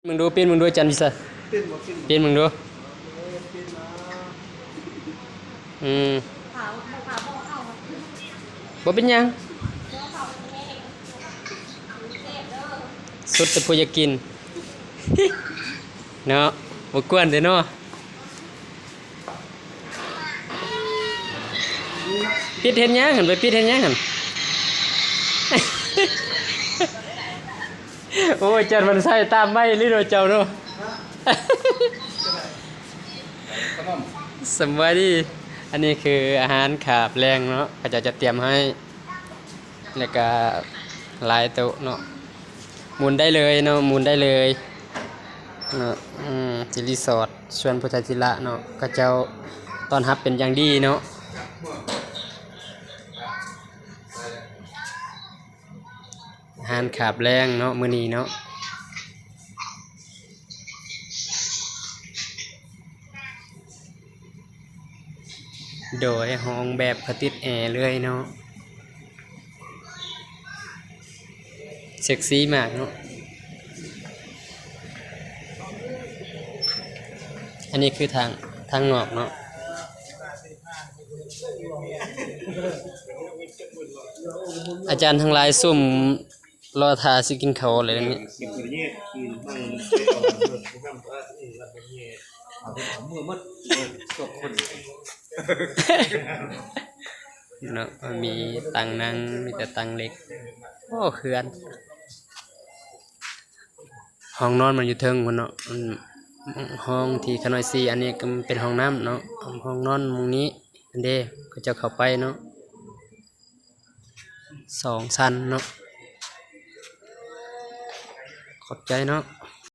ເບິ່ງດູ ປິ່ນເບິ່ງດູ ອາຈານວິໄສ ປິ່ນເບິ່ງດູ. ອືມ ບໍ່ເປັນຫຍັງ ສຸດແຕ່ຜູ້ຢາກກິນເນາະ ບໍ່ກວນເດ້ເນາະ. ປິດເຮັດຫຍັງຫັ້ນ ໄປປິດເຮັດຫຍັງຫັ້ນ? ໂອ້ຍ ອາຈານວັນໄຊຕາມໄວເລີຍເນາະເຈົ້າເນາະ. ສະບາຍດີ ອັນນີ້ຄືອາຫານຄາບແລງເນາະ ເຂົາເຈົ້າຈະຕຽມໃຫ້ ແລ້ວກະຫຼາຍໂຕະເນາະ ໝູນໄດ້ເລີຍເນາະ ໝູນໄດ້ເລີຍເນາະ. ອືມ ທີ່ຣີສອດສວນພຸດທະທິລະເນາະ ເຂົາເຈົ້າຕ້ອນຮັບເປັນຢ່າງດີເນາະ. ອາຫານຄາບແລງເນາະ ມື້ນີ້ເນາະ. ໂດຍ ຫ້ອງແບບເຂົາຕິດແອເລີຍເນາະ ເຊັກຊີມາກເນາະ. ອັນນີ້ຄືທາງ ທາງນອກເນາະ. ອາຈານທັງຫຼາຍຊຸ່ມລໍຖ້າຊິກິນເຂົ້າແລ້ວນີ້. ເນາະ ມີຕັ່ງນັ່ງ ມີແຕ່ຕັ່ງເຫຼັກ. ໂອ້ ເຂື່ອນ ຫ້ອງນອນມັນຢູ່ເທິງພຸ້ນເນາະ ຫ້ອງທີ່ຂ້ານ້ອຍສີ່ ອັນນີ້ກໍເປັນຫ້ອງນ້ຳເນາະ ຫ້ອງນອນໝ່ອງນີ້ ອັນເດ ເຂົາເຈົ້າເຂົ້າໄປເນາະ ສອງຊັ້ນເນາະ. ຂອບໃຈເນາະ.